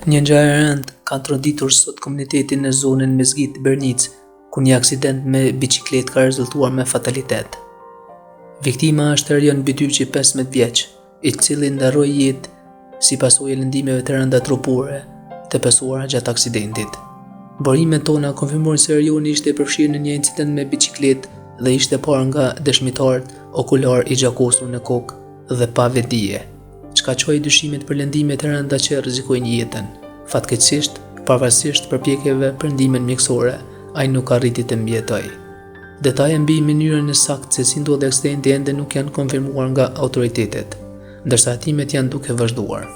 Një ngjarje e rëndë ka tronditur sot komunitetin në zonën Mezgit Bernicë, ku një aksident me biçikletë ka rezultuar me fatalitet. Viktima është Erion Bytyqi, 15 vjeç, i cili ndërroi jetë si pasojë e lëndimeve të rënda trupore të pësuara gjatë aksidentit. Burimet tona konfirmojnë se Erioni ishte përfshirë në një incident me biçikletë dhe ishte parë nga dëshmitarët okular i gjakosur në kokë dhe pa vetëdije, çka çoi dyshimet për lëndime të rënda që rrezikojnë jetën. Fatkeqësisht, pavarësisht përpjekjeve për ndihmën mjekësore, ai nuk arriti të mbijetojë. Detaje mbi mënyrën e saktë se si ndodhi aksidenti ende nuk janë konfirmuar nga autoritetet, ndërsa hetimet janë duke vazhduar.